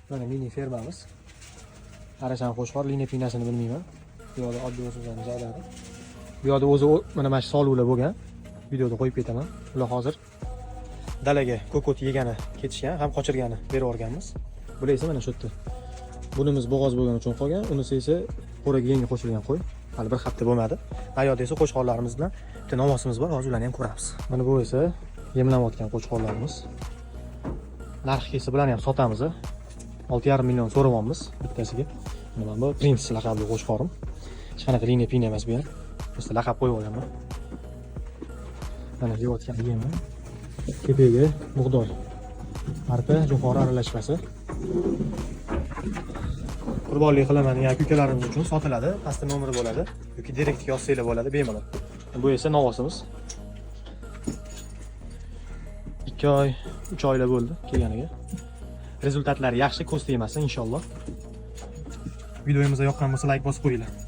Mana mini fermamiz. Arashan qo'chqor, liniya pinasini bilmayman. Bu yoqda oddiy o'zimizning joylari. Bu yoqda o'zi mana shu soluvlar bo'lgan. Videoda qo'yib ketaman. Ular hozir dalaga ko'k o't yegani ketishgan, ham qochirgani berib yuborganmiz. Bular esa mana shu yerda. Bunimiz bo'g'oz bo'lgani uchun qolgan, unisi esa qo'raga yangi qo'shilgan qo'y. Hali bir hafta bo'lmadi. Ayoqda esa qo'chqorlarimiz bilan bitta novvosimiz bor, hozir ularni ham ko'ramiz. Mana bu esa yemlanayotgan qo'chqorlarimiz. Narxi kelsa bularni ham sotamiz. 6,5 million so'rayapmiz bittasiga. Mana bu Prince laqabli qo'chqorim. Hech qanaqa liniya pina emas bu ham. Просто laqab qo'yib olganman. Mana yeyotgan yemi. Kepagi bug'doy. Arpa, jo'xori aralashmasi. Qurbonlik qilaman degan aka-ukalarimiz uchun sotiladi. Pastda nomeri bo'ladi yoki direktga yozsanglar bo'ladi bemalol. Bu esa novvosimiz. 2 oy, 3 oylar bo'ldi kelganiga. Результат lari yaxshi, ko'z tegmasin inshaalloh. Videomiz yoqqan bo'lsa, layk bosib qo'yinglar.